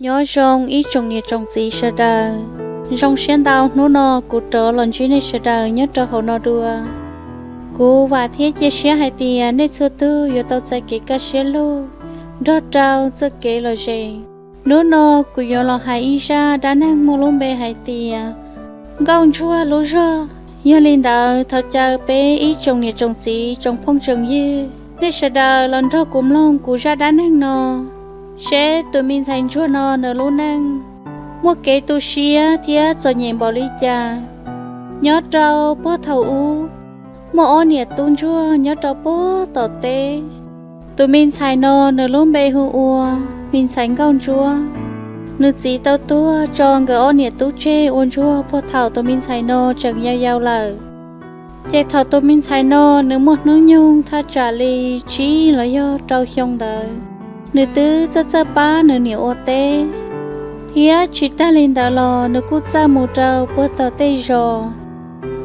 Nyob zoo ib tsoom niam tsoom txiv sawv daws, zoo siab ntau hnub no kuv rov los ntsib nej sawv daws nyob rau hauv no dua. Kuv vam thiab cia siab hais tias nej txhua tus yuav tau txais kev kaj siab lug nrog rau txoj kev lom zem. Hnub no kuv yuav los hais ib zaj dab neeg muaj lub npe hais tias Nkauj Ntsuag lub zog. Yog li ntawd thov caw peb ib tsoom niam tsoom txiv tsoom phooj tsoom ywg nej sawv daws los nrog kuv mloog kuv zaj dab neeg no, seb tus me ntxhais ntsuag no nws lub neej muaj kev tu siab thiab txom nyem npaum li cas. Nyob rau puag thaum ub, muaj ob niam tub ntsuag nyob rau puag tom teb. Tus me ntxhais no nws lub npe hu ua me ntxhais Nkauj Ntsuag. Nws txiv tau tuag tso nkawd ob niam tub tseg ua ntsuag puag thaum tus me ntxhais no tseem yau yau lawm. Ces thaum tus me ntxhais no nws muaj hnub nyoog thaj tsam li tsib los yog rau xyoo ntawd, nws twb txawj txawj pab nws niam ua teb, thiab tsis tag li ntawd los nws kuj txawj mus rau puag tom tej zos,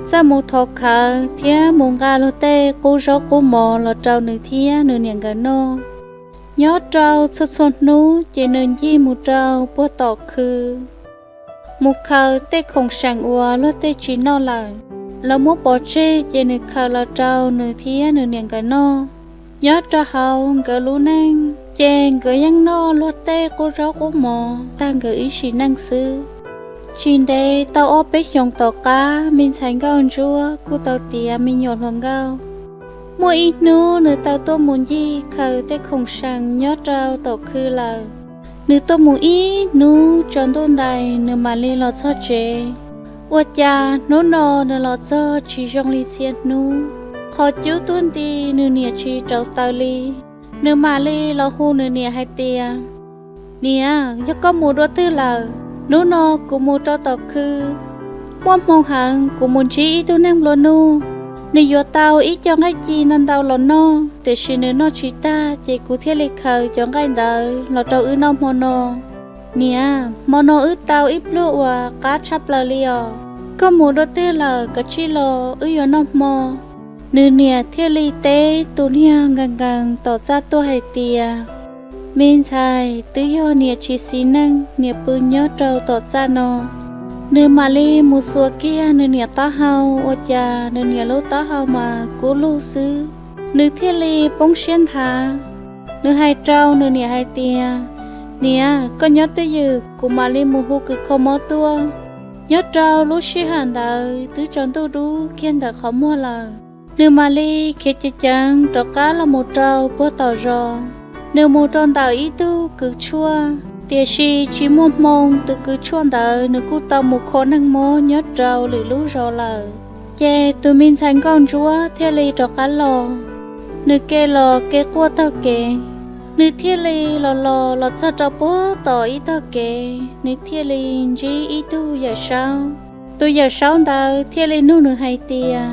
txawj mus thov khawv thiab mus nqa luag tej qub zaub qub mov los rau nws thiab nws niam nkawd noj. Nyob rau txhua txhua hnub ces nws ncig mus rau puag tom khw, mus khaws tej khoom seem uas luag tej tsis noj lawm, lawv muab pov tseg ces nws khaws los rau nws thiab nws niam nkawd noj. Nyob rau hauv nkawd lub neej ces nkawd yeej noj luag tej qub zaub qub mov tag nkawd ib sim neej xwb. Tsis ntev tau ob peb xyoos tom qab, me ntxhais Nkauj Ntsuab kuj tau tiav me nyuam hluas nkauj. Muaj ib hnub nws tau tuaj mus ncig khaws tej khoom seem nyob rau tom khw lawm. Nws tuaj mus ib hnub tsaus ntuj ntais nws mam li los txog tsev. Ua cas hnub no nws los txog tsis zoo li txhia hnub, qhov cub tuag nti, nws niam tsis rauv taws li. Nws mam li los hu nws niam hais tias, Niam, yog koj mus dua twg lawm? Hnub no kuv mus rau tom khw, muaj hmoo heev kuv mus ntsib ib tug neeg nplua nuj. Nws yuav tau ib co nqaij ci ntau ntau los noj, tiam sis nws noj tsis tag ces kuv thiaj li khaws cov nqaij ntawd los rau wb noj hmo no. Niam, hmo no wb tau ib pluag uas qab tshaj plaws li os. Koj mus dua twg lawm, koj tsij los wb yuav noj hmo. Nws niam thiaj li teb tus niag nkees nkees tom txaj tuaj hais tias, Me ntxhais, twb yog niam tsis xis neej, niam pw nyob rau tom txaj no. Nws mam li mus xuas kiag nws niam taub hau, ua cas nws niam lub taub hau mas kub lug xwb. Nws thiaj li poob siab nthav. Nws hais rau nws niam hais tias, Niam, koj nyob twj ywm, kuv mam li mus hu kws kho mob tuaj. Nyob rau lub sij hawm ntawd twb tsaus ntuj dub kiag ntawm qhov muag lawm. Nws mam li khiav ceev ceev rov qab los mus rau puag tom zos. Nws mus rau ntawm ib tug kws tshuaj, tiam sis tsis muaj hmoo, tus kws tshuaj ntawd nws kuj tau mus kho neeg mob nyob rau lwm lub zos lawm. Ces tus me ntxhais Nkauj Ntsuab thiaj li rov qab los. Nws ke los ke quaj taug kev, nws thiaj li los los los txog rau puag tom ib tog kev, nws thiaj li ntsib ib tug yawm saub. Tus yawm saub ntawd thiaj li nug nws hais tias,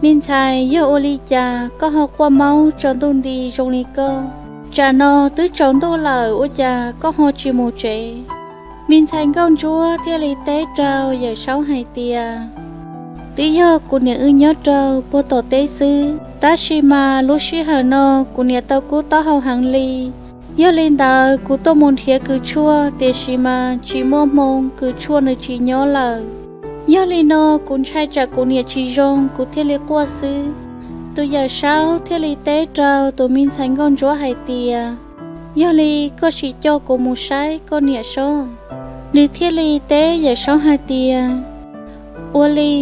Me ntxhais, yog ua li cas koj ho quaj maub tsaus ntuj nti zoo li koj? Tsam no twb tsaus ntuj lawm ua cas koj ho tsis mus tsev? Me ntxhais Nkauj Ntsuab thiaj li teb rau yawm saub hais tias, Twb yog kuv niam wb nyob rau puag tom teb xwb, tab sis mas lub sij hawm no kuv niam tau kub taub hau heev li. Yog li ntawd kuv tuaj mus nrhiav kws tshuaj, tiam sis mas tsis muaj hmoo, kws tshuaj nws tsis nyob lawm. Yog li no kuv ntshai tsam kuv niam tsis zoo, kuv thiaj li quaj xwb. Tus yawm saub thiaj li teb rau tus me ntxhais Nkauj Ntsuab hais tias, Yog li koj sim coj kuv mus saib koj niam seb. Nws thiaj li teb yawm saub hais tias, Ua li,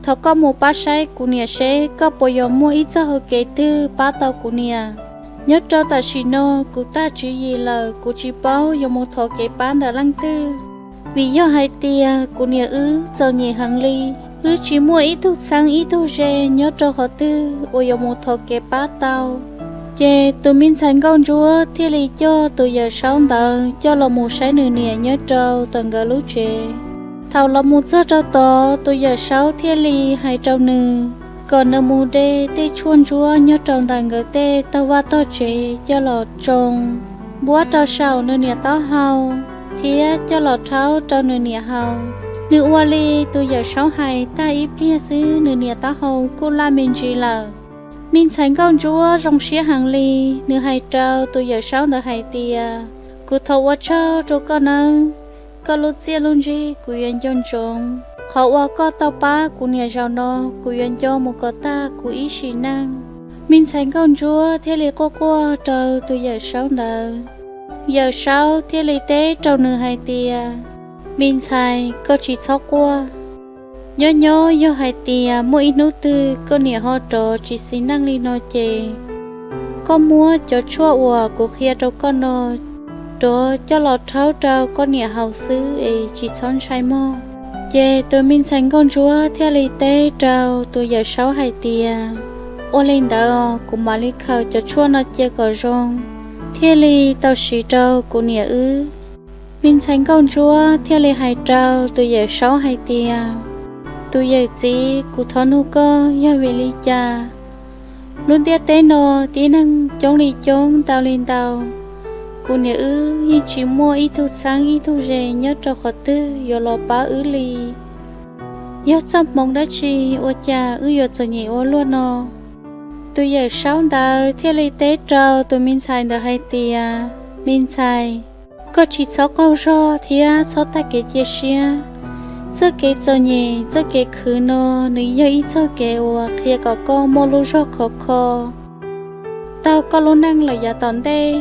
thov koj mus pab saib kuv niam seb koj puas yuav muaj ib txoj hau kev twg pab tau kuv niam. Nyob rau tam sim no kuv tag tswv yim lawm, kuv tsis paub yuav mus thov kev pab ntawm leej twg, vim yog hais tias kuv niam wb txom nyem heev li, wb tsis muaj ib tug txheeb ib tug ze nyob rau qhov twg uas yuav mus thov kev pab tau. Ces tus me ntxhais Nkauj Ntsuab thiaj li coj tus yawm saub ntawd coj los mus saib nws niam nyob rau tom nkawd lub tsev. Thaum los mus txog rau tod, tus yawm saub thiaj li hais rau nws kom nws mus de tej tshuaj ntsuab nyob rau ntawm nkawd tej tog vaj tog tsev coj los tsoo, npuab rau saum nws niam taub hau, thiab coj los rhaub rau nws niam haus. Nws ua li tus yawm saub hais tag ib pliag xwb nws niam taub hau kuj laj me ntsis lawm. Me ntxhais Nkauj Ntsuab zoo siab heev li, nws hais rau tus yawm saub ntawd hais tias, Kuv thov ua tsaug rau koj nawb, koj lub txiaj lub ntsig kuv yuav nco ntsoov. Qhov uas koj tau pab kuv niam zaum no, kuv yuav nco mus kom tag kuv ib sim neej. Me ntxhais nkauj ntsuab thiaj li quaj quaj rau tus yawm saub ntawd. Yawm saub thiaj li teb rau nws hais tias, me ntxhais, koj tsis txhob quaj. Nyob nyob yog hais tias muaj ib hnub twg koj niam ho rov tsis xis neej li no ces koj muab cov tshuaj uas kuv qhia rau koj no rov coj los rhaub rau koj niam haus xwb es tsis txhob ntshai mog. Ces tus me ntxhais nkauj ntsuab thiaj li teb rau tus yawm saub hais tias, ua li ntawd kuv mam li khaws cov tshuaj no cia kom zoo, thiaj li tau siv rau kuv niam wb. Me ntxhais nkauj ntsuab thiaj li hais rau tus yawm saub hais tias, tus yawm txiv, kuv thov nug koj yog vim li cas lub ntiaj teb no tib neeg coob li coob ntau li ntau, kuv niam wb yeej tsis muaj ib tug txheeb ib tug ze nyob rau qhov twg yuav los pab wb li. Yog txoj hmoov dab tsi ua cas wb yuav txom nyem ua luaj no? Tus yawm saub ntawd thiaj li teb rau tus me ntxhais ntawd hais tias, me ntxhais, koj tsis txhob qaug zog thiab txhob tag kev cia siab. Txoj kev txom nyem, txoj kev khwv no, nws yog ib txoj kev uas qhia kom koj muaj lub zog khov kho tau koj lub neej lawm yav tom ntej.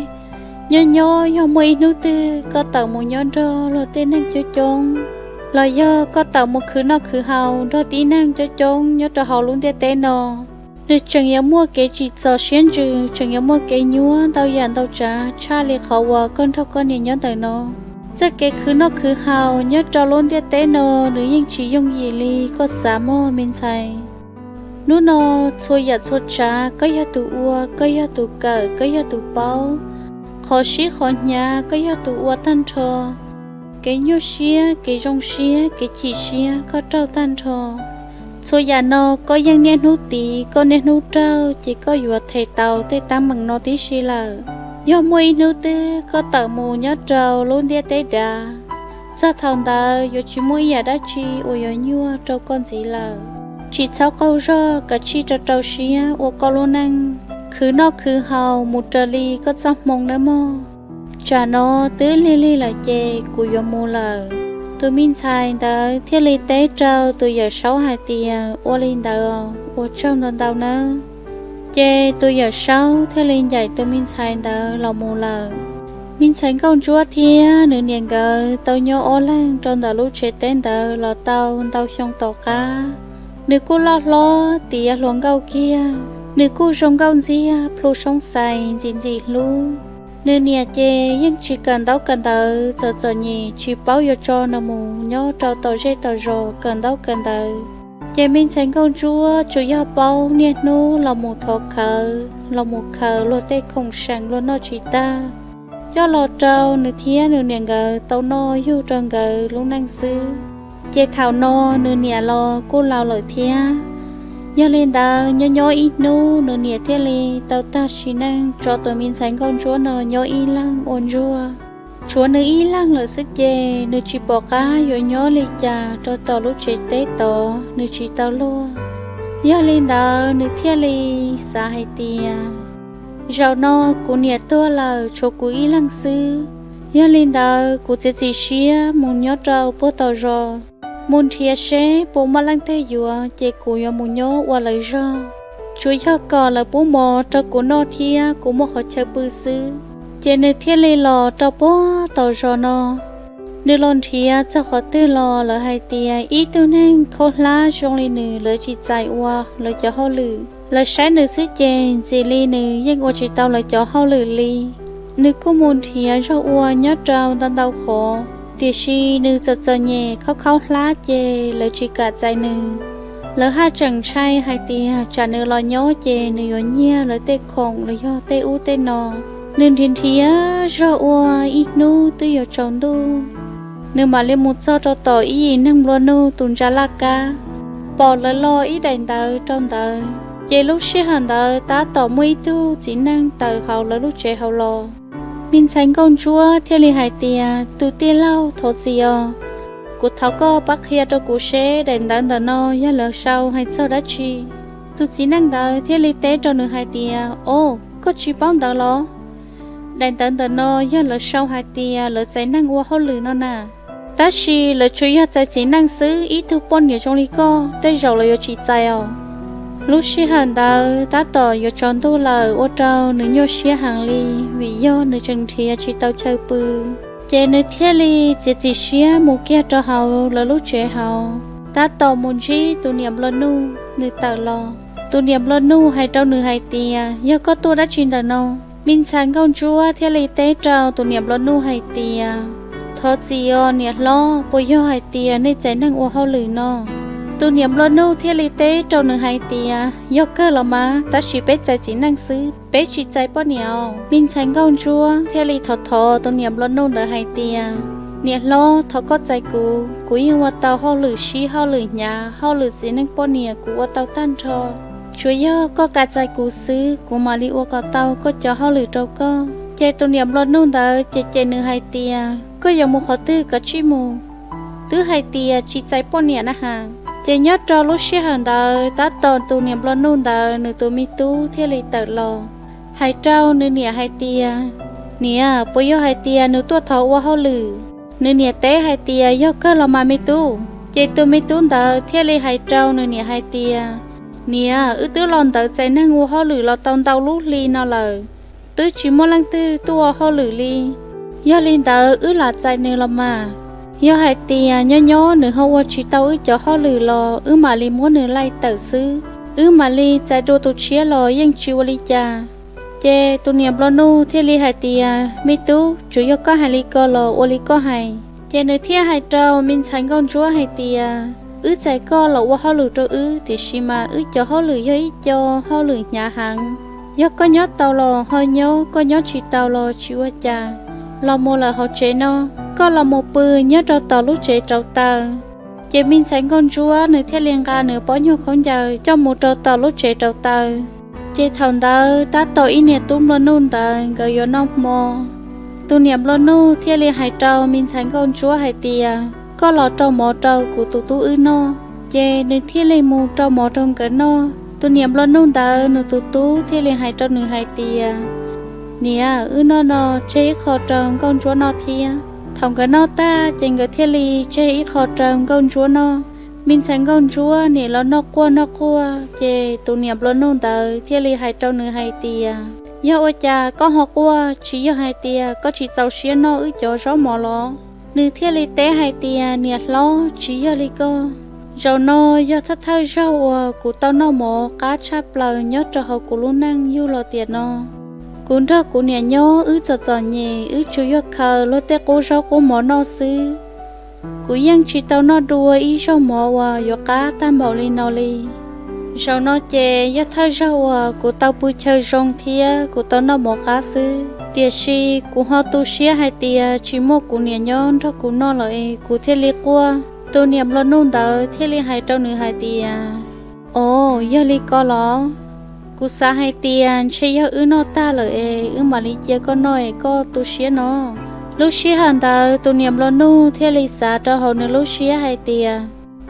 Nyob nyob yog muaj ib hnub twg koj tawm mus nyob nrog luag tej neeg coob coob, los yog koj tawm mus khwv noj khwv haus nrog tib neeg coob coob nyob rau hauv lub ntiaj teb no, nws tseem yuav muaj kev tsim txom siab ntsws, tseem yuav muaj kev nyuaj ntau yam ntau tsav tshaj li qhov uas koj nrog koj niam nyob ntawm no. Txoj kev khwv noj khwv haus nyob rau lub ntiaj teb no, nws yeej tsis yooj yim li koj xav mog me ntxhais. Hnub no txhua yam txhua tsav koj yog tus ua, koj yog tus kawm, koj yog tus paub. Qhov sib qhov hnyav koj yog tus ua tag nrho. Kev nyuaj siab, kev zoo siab, kev chim siab koj raug tag nrho. Txhua yam no koj yeej niaj hnub tiv, koj niaj hnub raug, ces koj yuav them tau tej teeb meem no tib si lawm. Yog muaj ib hnub twg koj tawm mus nyob rau lub ntiaj teb dav, txog thaum ntawd yuav tsis muaj ib yam dab tsi uas yuav nyuaj rau koj ntxiv lawm. Tsis txhob qaug zog, kav tsij rau rau siab ua koj lub neej, khwv noj khwv haus mus raws li koj txoj hmoo nawb mog. Tsam no twb lig lig lawm ces kuv yuav mus lawm. Tus me ntxhais ntawd thiaj li teb rau tus yawm saub hais tias, ua li ntawd, ua tsaug ntau ntau nawb. Ces tus yawm saub thiaj li ncaim tus me ntxhais ntawd los mus lawm. Me ntxhais nkauj ntsuab thiab nws niam nkawd tau nyob ob leeg rau ntawm lub tsev teb ntawd los tau ntau xyoo tom qab. Nws kuj loj hlob tiav hluas nkauj kiag, nws kuj zoo nkauj ntxiag plhu soob xais ntxim ntxim hlub. Nws niam ces yeej tsis kawm ntaub kawm ntawv, txom txom nyem tsis paub yuav tso nws mus nyob rau tom zej tom zos kawm ntaub kawm ntawv. Ces me ntxhais nkauj ntsuab tsuas yog paub niaj hnub los mus thov khawv, los mus khaws luag tej khoom seem luag noj tsis tag, coj los rau nws thiab nws niam nkawd tau noj yug rau nkawd lub neej xwb. Ces thaum no nws niam los kuj laus lawm thiab. Yog li ntawd nyob nyob ib hnub nws niam thiaj li tau tag sim neej tso tus me ntxhais nkauj ntsuab no nyob ib leeg ua ntsuag. Tshuav nws ib leeg lawm xwb ces nws tsis pom qab yuav nyob li cas rau tom lub tsev teb tod, nws tsis tau luag. Yog li ntawd nws thiaj li xav hais tias, zaum no kuv niam tuag lawm tshuav kuv ib leeg xwb. Yog li ntawd kuv txiav txim siab mus nyob rau puag tom zos, mus nrhiav seb puas muaj leej twg yuav ces kuv yuav mus nyob ua lawv zog. Tsuas yog kom lawv pub mov rau kuv noj thiab kuv muaj qhov chaw pw xwb. Ces nws thiaj li los rau puag tom zos no. Nws los nrhiav txog qhov twg los lawv hais tias ib tug neeg khaub hlab zoo li nws lawv tsis txais ua lawv cov hauj lwm. Lawv saib nws xwb ces ntxim li nws yeej ua tsis tau lawv cov hauj lwm li. Nws kuj mus nrhiav zog ua nyob rau ntau ntau qhov, tiam sis nws txom txom nyem khaub khaub hlab ces lawv tsis kam txais nws. Lawv haj tseem ntshai hais tias tsam nws los nyob ces nws yuav nyiag lawv tej khoom los yog tej ub tej no. Nws nrhiav nrhiav zog ua ib hnub twb yuav tsaus ntuj, nws mam li mus txog rau tom ib yim neeg nplua nuj tus ntsa laj kab, pom lawv lo ib daim ntawv rau ntawd. Ces lub sij hawm ntawd tab tom muaj ib tug txiv neej tawm hauv lawv lub tsev hauv los. Me ntxhais nkauj ntsuab thiaj li hais tias, tus tij laug thov txim os, kuv thov koj pab qhia rau kuv seb daim ntawv ntawm no yog lawv sau hais txog dab tsi. Tus txiv neej ntawd thiaj li teb rau nws hais tias, o, koj tsis paub ntawv los? Daim ntawv ntawm no yog lawv sau hais tias lawv txais neeg ua hauj lwm no na. Tab sis lawv tsuas yog txais txiv neej xwb, ib tug poj niam zoo li koj tej zaum lawv yuav tsis txais os. Lub sij hawm ntawd tab tom yuav tsaus ntuj lawm, ua rau nws nyuaj siab heev li, vim yog nws tseem nrhiav tsis tau chaw pw. Ces nws thiaj li txiav txim siab mus kiag rau hauv lawv lub tsev hauv, tab tom mus ntsib tus niam nplua nuj nws tawm los. Tus niam nplua nuj hais rau nws hais tias, yog koj tuaj dab tsi ntawm no? Me ntxhais nkauj ntsuab thiaj li teb rau tus niam nplua nuj hais tias, thov txim os niam hlob, puas yog hais tias nej txais neeg ua hauj lwm no? Tus niam nplua nuj thiaj li teb rau nws hais tias, yog kawg los mas, tab sis peb txais txiv neej xwb, peb tsis txais poj niam. Me ntxhais nkauj ntsuab thiaj li thov thov tus niam nplua nuj ntawd hais tias, niam hlob, thov koj txais kuv, kuv yeej ua tau hauj lwm sib, hauj lwm hnyav, hauj lwm txiv neej poj niam kuv ua tau tag nrho. Tsuas yog koj kam txais kuv xwb, kuv mam li ua kom tau koj cov hauj lwm rau koj. Ces tus niam nplua nuj ntawd cem cem nws hais tias, koj yuav mus qhov twg koj tsij mus, twb hais tias tsis txais poj niam na has. Ces nyob rau lub sij hawm ntawd tab tom tus niam nplua nuj ntawd nws tus me tub thiaj li tawm los, hais rau nws niam hais tias, niam, puas yog hais tias nws tuaj thov ua hauj lwm? Nws niam teb hais tias, yog kawg los mas me tub. Ces tus me tub ntawd thiaj li hais rau nws niam hais tias, niam, wb twb los ntawd txais neeg ua hauj lwm los tau ntau lub hli no lawm, twb tsis muaj leej twg tuaj ua hauj lwm li. Yog li ntawd wb lam txais nws los mas. Yog hais tias nyob nyob nws ho ua tsis tau wb cov hauj lwm los wb mam li muab nws laij tawm xwb, wb mam li txais dua tus tshiab los yeej tsis ua li cas. Ces tus niam nplua nuj thiaj li hais tias, me tub, tsuas yog koj hais li ko los ua li koj hais. Ces nws thiaj hais rau me ntxhais nkauj ntsuab hais tias, wb txais koj los ua hauj lwm rau wb, tiam sis mas wb cov hauj lwm yog ib co hauj lwm hnyav heev. Yog koj nyob tau los ho nyob, koj nyob tsis tau los tsis ua cas. Los mus lawm hauv tsev no, koj los mus pw nyob rau tom lub tsev rauv taws. Ces me ntxhais nkauj ntsuab nws thiaj li nqa nws pob nyuag khaub ncaws coj mus rau tom lub tsev rauv taws. Ces thaum ntawd tab tom ib niam tub nplua nuj ntawd nkawd yuav noj hmo. Tus niam nplua nuj thiaj li hais rau me ntxhais nkauj ntsuab hais tias, koj los rau mov rau kuv tus tub wb noj. Ces nws thiaj li mus rau mov rau nkawd noj. Tus niam nplua nuj ntawd nws tus tub thiaj li hais rau nws hais tias, niam, wb noj no tseg ib qho rau nkauj ntsuab noj thiab. Thaum nkawd noj tag ces nkawd thiaj li tseg ib qho rau nkauj ntsuab noj. Me ntxhais nkauj ntsuab nim los noj quaj noj quaj, ces tus niam nplua nuj ntawd thiaj li hais rau nws hais tias, yog ua cas koj ho quaj, tsis yog hais tias koj tsis txaus siab noj wb cov zaub mov los? Nws thiaj li teb hais tias, niam hlob, tsis yog li ko. Zaum no yog thawj thawj zaug uas kuv tau noj mov qab tshaj plaws nyob rau hauv kuv lub neej yug los tiam no. Kuv nrog kuv niam nyob wb txom txom nyem, wb tsuas yog khaws luag tej qub zaub qub mov noj xwb. Kuv yeej tsis tau noj dua ib zaug mov uas yuav qab tag npaum li no li. Zaum no ces yog thawj zaug uas kuv tau pw chaw zoo thiab kuv tau noj mov qab xwb, tiam sis kuv ho tu siab hais tias tsis muaj kuv niam nyob nrog kuv noj lawm es kuv thiaj li quaj. Tus niam nplua nuj ntawd thiaj li hais rau nws hais tias, o, yog li ko los? Kuv xav hais tias ntshe yog wb noj tag lawm es wb mam li cia koj noj es koj tu siab no. Lub sij hawm ntawd tus niam nplua nuj thiaj li xav rau hauv nws lub siab hais tias,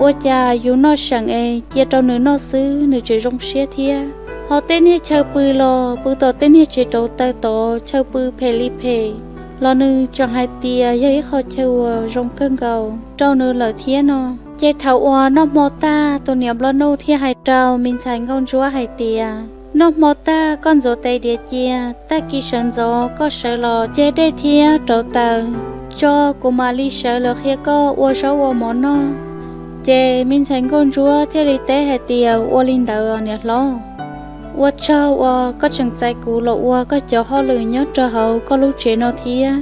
ua cas yus noj seem es cia rau nws noj xwb nws tseem zoo siab thiab. Ho tej niag chaw pw los pw tom tej niag tsev rauv taws tod, chaw pw phem li phem, los nws tseem hais tias yog ib qho chaw uas zoo kawg nkaus rau nws lawm thiab no. Ces thaum uas noj hmo tag, tus niam nplua nuj thiaj hais rau me ntxhais nkauj ntsuab hais tias, noj hmo tag koj ntxuav tes diav cia, tag kis sawv ntxov koj sawv los ceg dej thiab rauv taws tso, kuv mam li sawv los qhia koj ua zaub ua mov noj. Ces me ntxhais nkauj ntsuab thiaj li teb hais tias, ua li ntawd niam hlob. Ua tsaug uas koj tseem txais kuv los ua koj cov hauj lwm nyob rau hauv koj lub tsev no thiab.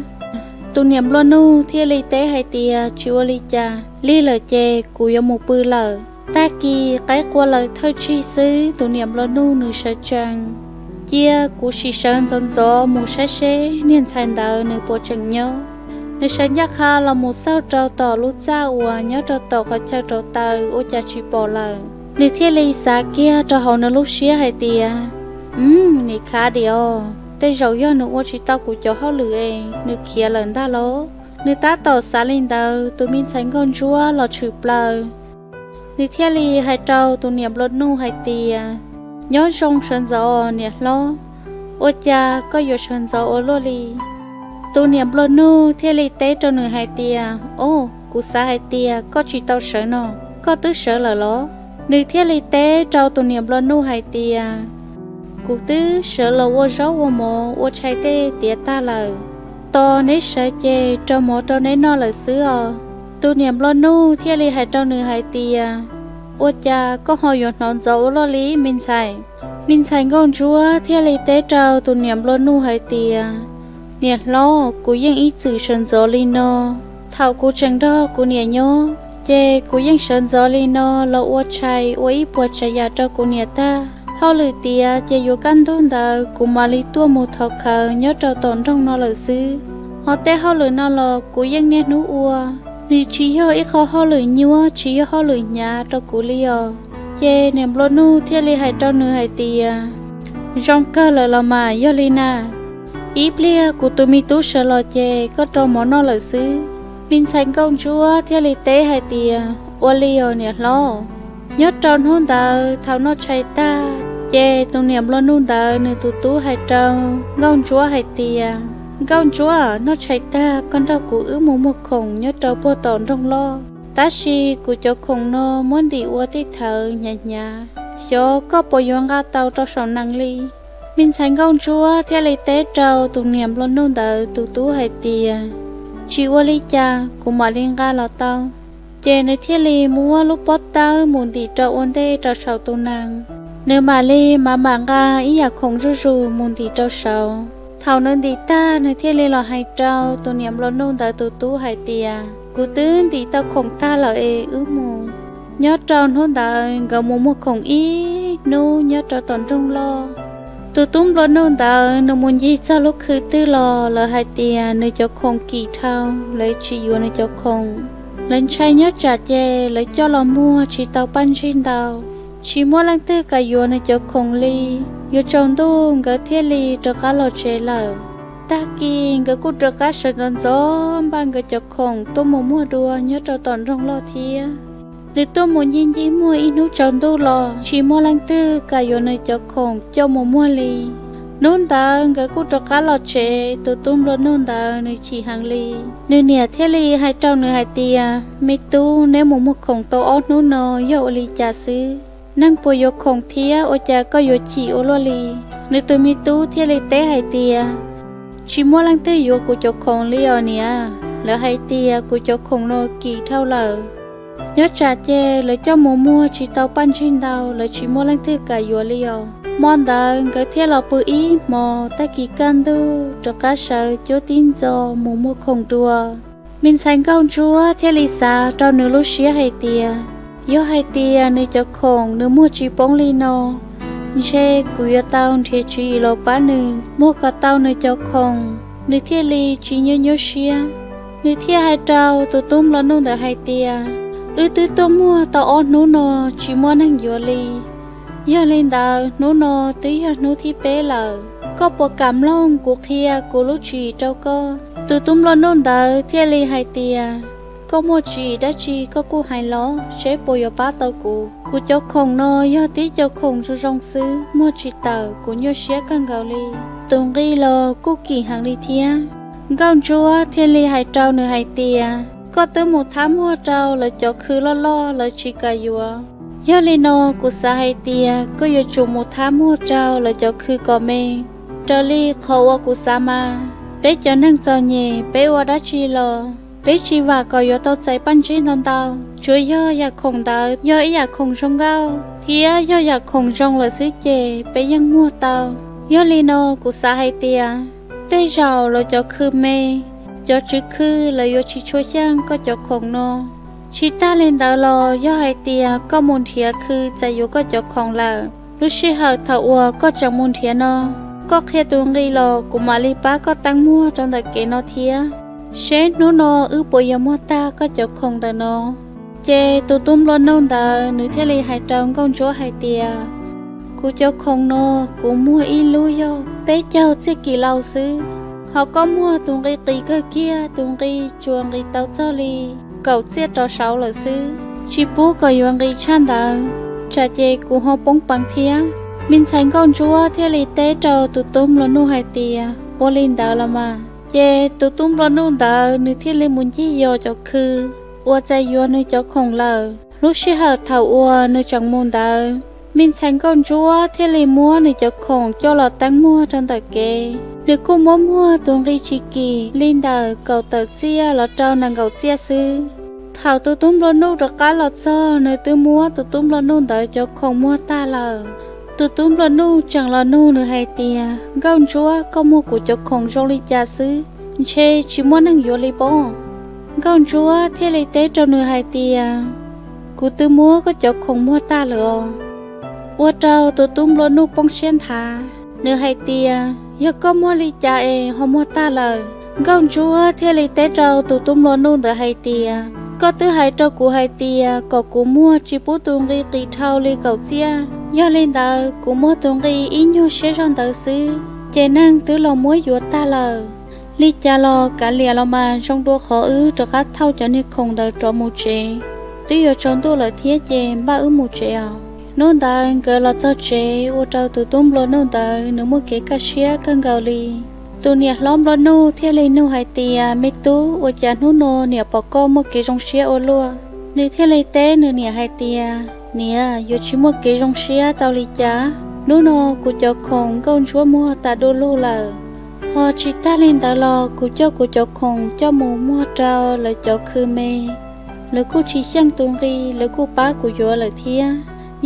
Tus niam nplua nuj thiaj li teb hais tias, tsis ua li cas, lig lawm ces kuv yuav mus pw lawm. Tag kis qaib qua lawm thawj tsig xwb tus niam nplua nuj nws sawv tsees, cia kuv sim sawv ntxov ntxov mus saib seb niag ntxhais ntawd nws puas tseem nyob. Nws sawv ncaj qha los mus xauj rau tom lub txaj uas nyob rau tom qhov chaw rauv taws ua cas tsis pom lawm. Nws thiaj li xav kiag rau hauv nws lub siab hais tias, nim khav diam os, tej zaum yog nws ua tsis tau kuv cov hauj lwm es nws khiav lawm ntag los. Nws tab tom xav li ntawd, tus me ntxhais nkauj ntsuab los tshwm plaws. Nws thiaj li hais rau tus niam nplua nuj hais tias, nyob zoo sawv ntxov niam hlob. Ua cas koj yuav sawv ntxov ua luaj li? Tus niam nplua nuj thiaj li teb rau nws hais tias, Au, kuv xav hais tias koj tsis tau sawv no, koj twb sawv lawm los? Nws thiaj li teb rau tus niam nplua nuj hais tias, Kuv twb sawv los ua zaub ua mov ua tshais tej tiav tag lawm. Tos neb sawv ces rau mov rau neb noj lawm xwb os. Tus niam nplua nuj thiaj li hais rau nws hais tias, Ua cas koj ho yuav hnov ntxov ua luaj li me ntxhais? Me ntxhais nkauj ntsuab thiaj li teb rau tus niam nplua nuj hais tias, Niam hlob, kuv yeej ib txwm sawv ntxov li no. Thaum kuv tseem nrog kuv niam nyob ces kuv yeej sawv ntxov li no los ua tshais ua ib puas tsav yam rau kuv niam tag. Hauj lwm tiav ces yuav kaj ntug ntawd kuv mam li tuaj mus thov khawv nyob rau tom nroog no lawm xwb. Ho tej hauj lwm no los kuv yeej niaj hnub ua, nws tsis yog ib qho hauj lwm nyuaj tsis yog hauj lwm hnyav rau kuv li os. Ces niam nplua nuj thiaj li hais rau nws hais tias, Zoo kawg lawm los mas yog li na, ib pliag kuv tus me tub sawv los ces koj rau mov noj lawm xwb. Me ntxhais nkauj ntsuab thiaj li teb hais tias, Ua li os niam hlob. Nyob rau hnub ntawd thaum noj tshais tag ces tus niam nplua nuj ntawd nws tus tub hais rau nkauj ntsuab hais tias, Nkauj ntsuab, noj tshais tag koj nrog kuv wb mus muag khoom nyob rau puag tom nroog loj, tab sis kuv cov khoom no muab ntim ua tej thawv hnyav hnyav, xyov koj puas yuav nqa tau rau saum nees li? Me ntxhais nkauj ntsuab thiaj li teb rau tus niam nplua nuj ntawd tus tub hais tias, Tsis ua li cas, kuv mam li nqa los tau. Ces nws thiaj li muab lub pob tawb mus ntim rau ua ntej rau saum tus nees. Nws mam li mam mam nqa ib yam khoom zuj zus mus ntim rau saud. Thaum nws ntim tag nws thiaj li los hais rau tus niam nplua nuj ntawd tus tub hais tias, Kuv twb ntim tau khoom tag lawm es wb mus. Nyob rau hnub ntawd nkawd mus muag khoom ib hnub nyob rau tom nroog loj. Tus tub nplua nuj ntawd nws mus ncig txog lub khw twg los lawv hais tias nws cov khoom kim dhau, lawv tsis yuav nws cov khoom. Lawv ntshai nyob tsam ces lawv coj los muag tsis tau paj ntsig ntau, tsis muaj leej twg kam yuav nws cov khoom li. Yuav tsaus ntuj nkawd thiaj li rov qab los tsev lawm. Tag kis nkawd kuj rov qab sawv ntxov ntxov npaj nkawd cov khoom tuaj mus muag dua nyob rau tom nroog loj thiab. Nws tuaj mus ncig ncig muag ib hnub tsaus ntuj los tsis muaj leej twg kam yuav nws cov khoom coj mus muag li. Hnub ntawd nkawd kuj rov qab los tsev, tus tub nplua nuj ntawd nws chim heev li. Nws niam thiaj li hais rau nws hais tias, Me tub, neb mus muag khoom tau ob hnub no yog ua li cas xwb? Neeg puas yuav khoom thiab ua cas koj yuav chim ua luaj li? Nws tus me tub thiaj li teb hais tias, Tsis muaj leej twg yuav kuv cov khoom li os niam. Lawv hais tias kuv cov khoom no kim dhau lawm. Nyob tsam ces lawv coj mus muag tsis tau paj ntsig ntau, lawv tsis muaj leej twg kam yuav li os. Hmo ntawd nkawd thiaj los pw ib hmos, tag kis kaj ntug rov qab sawv cuab tib ntxo mus muag khoom dua. Me ntxhais nkauj ntsuab thiaj li xav rau nws lub siab hais tias, yog hais tias nws cov khoom nws muag tsis poob li no, ntshe kuv yuav tau nrhiav tswv yim los pab nws muag kom tau nws cov khoom, nws thiaj li tsis nyuaj nyuaj siab. Nws thiaj hais rau tus tub nplua nuj ntawd hais tias, Wb twb tuaj muag tau ob hnub no tsis muaj neeg yuav li. Yog li ntawd hnub no twb yog hnub thib peb lawm, koj puas kam mloog kuv qhia kuv lub tswv yim rau koj? Tus tub nplua nuj ntawd thiaj li hais tias, Koj muaj tswv yim dab tsi koj kuj hais los seb puas yuav pab tau kuv. Kuv cov khoom no yog tib cov khoom zoo zoo xwb, muag tsis tawm, kuv nyuaj siab kawg nkaus li. Tus nqi los kuj kim heev li thiab. Nkauj ntsuab thiaj li hais rau nws hais tias, Koj twb mus thab muag rau lawv cov khw loj loj lawv tsis kam yuav. Yog li no kuv xav hais tias koj yuav tsum mus thab muag rau lawv cov khw kom me, raws li qhov uas kuv xav mas. Peb cov neeg txom nyem peb ua dab tsi los peb tsis vam kom yuav tau txais paj ntsig ntau ntau. Tsuav yog yam khoom ntawd yog ib yam khoom zoo nkauj thiab yog yam khoom zoo lawm xwb ces peb yeej muag tau. Yog li no kuv xav hais tias tej zaum lawv cov khw me, cov tswv khw lawv yuav tsis tshua xyeej koj cov khoom no. Tsis tag li ntawd los yog hais tias koj mus nrhiav khw txais yuav koj cov khoom lawm, lub sij hawm thaum uas koj tseem mus nrhiav no, koj qhia tus nqi los kuv mam li pab koj teeb muag rau ntawm kev no thiab, seb hnub no wb puas yuav muag tag koj cov khoom ntawm no. Ces tus tub nplua nuj ntawd nws thiaj li hais rau nkauj ntsuab hais tias, Kuv cov khoom no kuv muag ib lub yog peb caug txhiaj kis lauj xwb, ho koj muag tus nqi qis kawg kiag, tus nqi tsuas nqis tau txog li kaum txhiaj rov saud lawm xwb, tsis pub kom yuav nqis tshaj ntawd, tsam ces kuv ho poob peev thiab. Me ntxhais nkauj ntsuab thiaj li teb rau tus tub nplua nuj hais tias, Ua li ntawd los mas. Ces tus tub nplua nuj ntawd nws thiaj li mus ncig yos cov khw uas txais yuav nws cov khoom lawm. Lub sij hawm thaum uas nws tseem mus ntawd, me ntxhais nkauj ntsuab thiaj li muab nws cov khoom coj los teeb muag rau ntawm kev. Nws kuj muab muag tus nqi tsis kim li ntawm kaum tawm txiaj los rau nees nkaum txiaj xwb. Thaum tus tub nplua nuj rov qab los txog, nws twb muab tus tub nplua nuj ntawd cov khoom muag tag lawm. Tus tub nplua nuj tseem los nug nws hais tias, Nkauj ntsuab, koj muag kuv cov khoom zoo li cas xwb, ntshe tsis muaj neeg yuav li pob? Nkauj ntsuab thiaj li teb rau nws hais tias, Kuv twb muab koj cov khoom muag tag lawm os. Ua rau tus tub nplua nuj poob siab nthav, nws hais tias, Yog koj muag li cas es ho muag tag lawm? Nkauj ntsuab thiaj li teb rau tus tub nplua nuj ntawd hais tias, Koj twb hais rau kuv hais tias kom kuv muag tsis pub tus nqi qis dhau li kaum txiaj. Yog li ntawd kuv muag tus nqi ib nyuag siab zog ntawd xwb, ces neeg twb los muab yuav tag lawm. Li cas los kav liam los mas zoo dua qhov wb rov qab thauj cov niag khoom ntawd rov mus tsev. Twb yuav tsaus ntuj lawm thiab ces npaj wb mus tsev os. Hnub ntawd nkawd los txog tsev, ua rau tus tub nplua nuj ntawd nws muaj kev kaj siab kawg nkaus li. Tus niam hlob nplua nuj thiaj li nug hais tias, Me tub, ua cas hnub no niam pom koj muaj kev zoo siab ua luaj? Nws thiaj li teb nws niam hais tias, Niam, yuav tsis muaj kev zoo siab tau li cas? Hnub no kuv cov khoom nkauj ntsuab muag tas du lug lawm. Ho tsis tag li ntawd los kuv coj kuv cov khoom coj mus muag rau lawv cov khw me, lawv kuj tsis xyeej tus nqi, lawv kuj pab kuv yuav lawm thiab.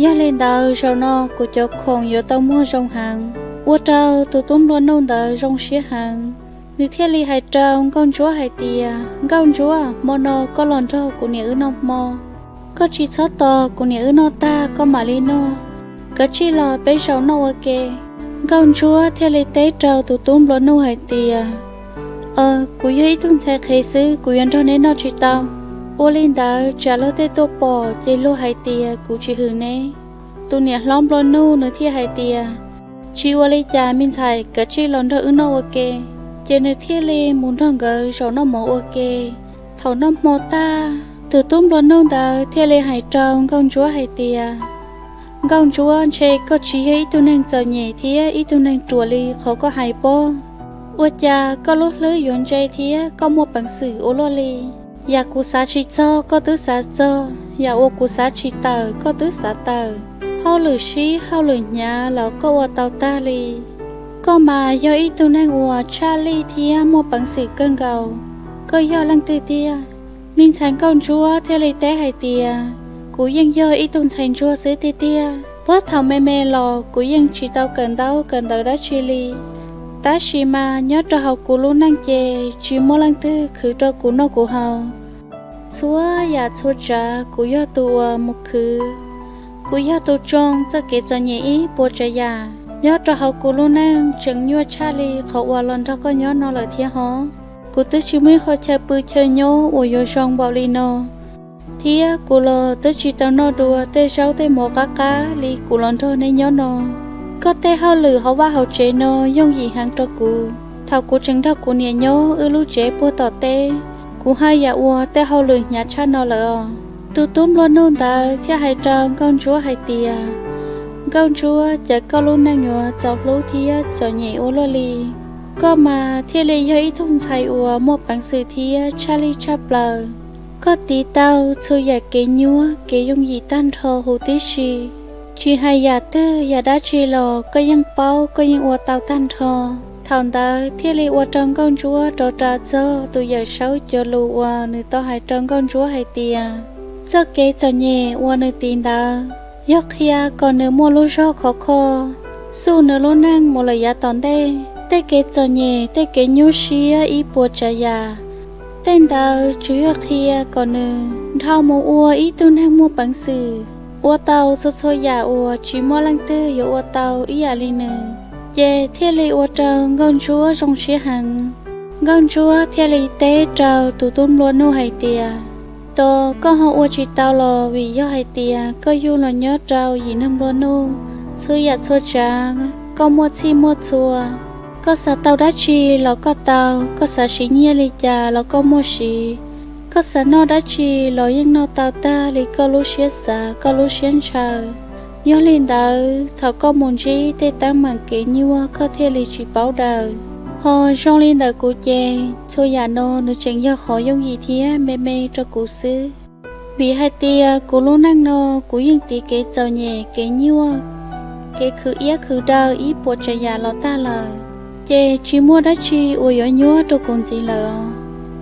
Yog li ntawd zaum no kuv cov khoom yuav tau muag zoo heev. Ua rau tus tub nplua nuj ntawd zoo siab heev, nws thiaj li hais rau nkauj ntsuab hais tias, Nkauj ntsuab, hmo no koj los nrog kuv niam wb noj hmo. Koj tsis txhob tos kuv niam wb noj tag koj mam li noj. Kav tsij los peb zaum noj ua ke. Nkauj ntsuab thiaj li teb rau tus tub nplua nuj hais tias, Aws, kuv yog ib tug ntxhais qhev xwb, kuv yuav nrog neb noj tsis tau. Ua li ntawd tsam luag tej tuaj pom ces luag hais tias kuv tsis hwm neb. Tus niam hlob nplua nuj nws thiaj hais tias, Tsis ua li cas me ntxhais, kav tsij los nrog wb noj ua ke. Ces nws thiaj li mus nrog nkawd zaum noj mov ua ke. Thaum noj hmo tag, tus tub nplua nuj ntawd thiaj li hais rau nkauj ntsuab hais tias, Nkauj ntsuab, ntshe koj tsis yog ib tug neeg txom nyem thiab ib tug neeg ruam li qhov koj hais pob. Ua cas koj lub hlwb yuav ntse thiab koj muaj peev xwm ua luaj li? Yam kuv xav tsis txog koj twb xav txog, yam uas kuv xav tsis tawm koj twb xav tawm. Hauj lwm sib hauj lwm hnyav los koj ua tau tag li. Koj mas yog ib tug neeg uas tshaj lij thiab muaj peev xwm kawg nkaus. Koj yog leej twg tiag? Me ntxhais nkauj ntsuab thiaj li teb hais tias, Kuv yeej yog ib tug ntxhais ntsuag xwb tiag tiag. Puag thaum me me los kuv yeej tsis tau kawm ntaub kawm ntawv dab tsi li. Tab sis mas nyob rau hauv kuv lub neej ces tsis muaj leej twg khwv rau kuv noj kuv haus. Txhua yam txhua tsav kuv yog tus uas mus khwv. Kuv yog tus tsoo txoj kev txom nyem ib puas tsav yam. Nyob rau hauv kuv lub neej tseem nyuaj tshaj li qhov uas los nrog koj nyob no lawm thiab hov. Kuv twb tsis muaj ib qho chaw pw chaw nyob uas yuav zoo npaum li no, thiab kuv los twb tsis tau noj dua tej zaub tej mov qab qab li kuv los nrog neb nyob no. Koj tej hauj lwm hauv vaj hauv tsev no yooj yim heev rau kuv. Thaum kuv tseem nrog kuv niam nyob wb lub tsev puag tom teb, kuv haj yam ua tej hauj lwm hnyav tshaj no lawm os. Tus tub nplua nuj ntawd thiaj hais rau nkauj ntsuab hais tias, Nkauj ntsuab, cas koj lub neej yuav txaus hlub thiab txom nyem ua luaj li. Koj mas thiaj li yog ib tug ntxhais uas muaj peev xwm thiab tshaj lij tshaj plaws. Koj tiv tau txhua yam kev nyuaj kev yooj yim tag nrho huv tib si. Tsis hais yam twg yam dab tsi los koj yeej paub koj yeej ua tau tag nrho. Thaum ntawd thiaj li ua rau nkauj ntsuab rov ras txog tus yawm saub cov lus uas nws tau hais rau nkauj ntsuab hais tias, txoj kev txom nyem uas nws tiv ntawd yog qhia kom nws muaj lub zog khov kho, xub nws lub neej mus lawm yav tom ntej. Tej kev txom nyem tej kev nyuaj siab ib puas tsav yam, tej ntawd tsuas yog qhia kom nws dhau mus ua ib tug neeg muaj peev xwm, ua tau txhua txhua yam uas tsis muaj leej twg yuav ua tau ib yam li nws. Ces thiaj li ua rau nkauj ntsuab zoo siab heev. Nkauj ntsuab thiaj li teb rau tus tub nplua nuj hais tias, Tos koj ho ua tsis tau los vim yog hais tias koj yug los nyob rau yim neeg nplua nuj, txhua yam txhua tsav koj muaj txhij muaj txhua. Koj xav tau dab tsi los koj tau, koj xav siv nyiaj li cas los koj muaj siv, koj xav noj dab tsi los yeej noj tau tag li koj lub siab xav koj lub siab ntshaw. Yog li ntawd, thaum koj mus ntsib tej teeb meem kev nyuaj koj thiaj li tsis paub daws. Ho zoo li ntawm kuv ces txhua yam no nws tseem yog qhov yooj yim thiab me me rau kuv xwb. Vim hais tias kuv lub neej no kuv yeej tiv kev txom nyem kev nyuaj, kev khwv iab khwv daw ib puas tsav yam los tag lawm, ces tsis muaj dab tsi uas yuav nyuab rau kuv ntxiv lawm os.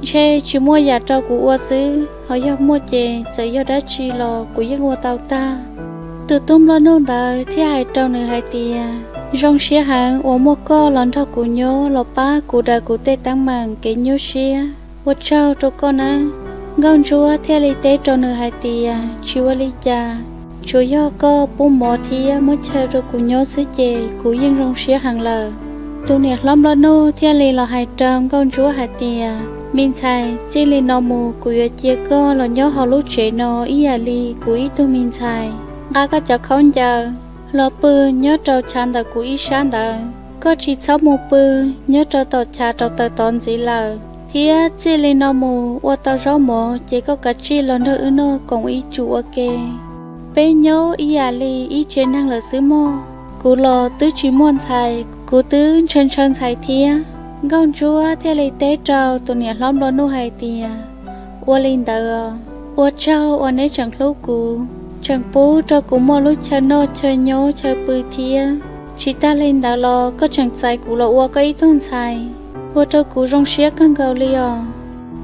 Ntshe tsis muaj yam rau kuv ua xwb, ho yog muaj ces txawm yog dab tsi los kuv yeej ua tau tag. Tus tub nplua nuj ntawd thiaj hais rau nws hais tias, zoo siab heev uas muaj koj los nrog kuv nyob los pab kuv daws kuv tej teeb meem kev nyuaj siab. Ua tsaug rau koj nawb. Nkauj Ntsuab thiaj li teb rau nws hais tias, tsis ua li cas, tsuas yog koj pub mov thiab muab chaw rau kuv nyob xwb ces kuv yeej zoo siab heev lawm. Tus niam hlob nplua nuj thiaj li los hais rau Nkauj Ntsuab hais tias, me ntxhais, txij li no mus kuv yuav cia koj los nyob hauv lub tsev no ib yam li kuv ib tug me ntxhais. Nqa koj cov khaub ncaws los pw nyob rau chav ntawm kuv ib sab ntawd, koj tsis txhob mus pw nyob rau tom chav rau taws tod ntxiv lawm. Thiab txij li no mus ua tau zaub mov ces koj kav tsij los nrog wb noj koom ib tsum ua ke. Peb nyob ib yam li ib tsev neeg lawm xwb mog. Kuv los twb tsis muaj ntxhais, kuv twb ntshaw ntshaw ntxhais thiab. Nkauj Ntsuab thiaj li teb rau tus niam hlob nplua nuj hais tias, ua li ntawd, ua tsaug uas neb tseem hlub kuv, tseem pub rau kuv muaj lub chaw noj chaw nyob chaw pw thiab. Tsis tag li ntawd los koj tseem txais kuv los ua koj ib tug ntxhais, ua rau kuv zoo siab kawg nkaus li os.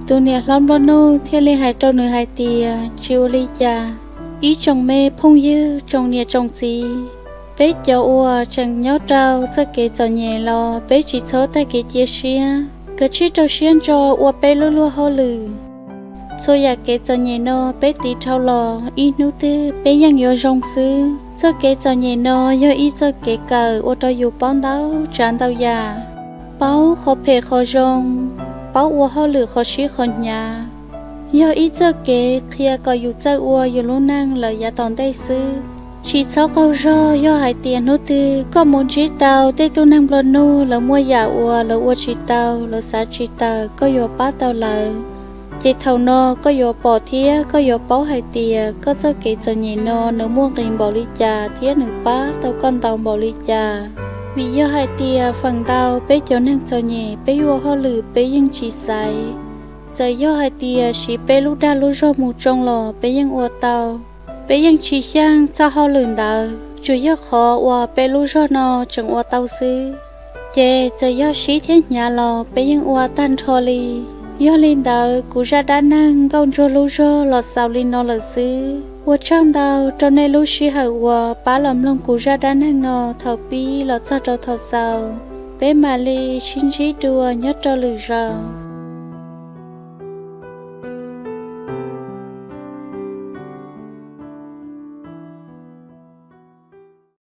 Tus niam hlob nplua nuj thiaj li hais rau nws hais tias, tsis ua li cas, ib tsoom me phooj ywg tsoom niam tsoom txiv, peb cov uas tseem nyob rau txoj kev txom nyem los peb tsis txhob tag kev cia siab, kav tsij rau siab ntso ua peb lub luag hauj lwm. Txhua yam kev txom nyem no peb tiv dhau los ib hnub twg peb yeej yuav zoo xwb. Txoj kev txom nyem no yog ib txoj kev kawm ua rau yus paub ntau tsav ntau yam, paub qhov phem qhov zoo, paub ua hauj lwm qhov sib qhov hnyav. Yog ib txoj kev qhia kom yus txawj ua yus lub neej lawm yav tom ntej xwb. Tsis txhob qaug zog yog hais tias hnub twg koj mus ntsib tau tej tub neeg nplua nuj lawv muaj yam uas lawv ua tsis tau, lawv xav tsis tawm koj yuav pab tau lawv, ces thaum no koj yuav pom thiab koj yuav paub hais tias koj txoj kev txom nyem no nws muaj nqis npaum li cas thiab nws pab tau koj ntau npaum li cas. Vim yog hais tias feem ntau peb cov neeg txom nyem peb ua hauj lwm peb yeej tsis xaiv. Txawm yog hais tias siv peb lub dag lub zog mus tsoo los peb yeej ua tau. Peb yeej tsis xyeej txoj hauj lwm ntawd, tsuas yog qhov uas peb lub zog no tseem ua tau xwb. Ces txawm yog sib thiab hnyav los peb yeej ua tag nrho li. Yog li ntawd kuv zaj dab neeg Nkauj Ntsuab lub zog los xaus li no lawm xwb. Ua tsaug ntau rau nej lub sij hawm uas pab los mloog kuv zaj dab neeg no thaum pib los txog rau thaum xaus. Peb mam li sib ntsib dua nyob rau lwm zaus.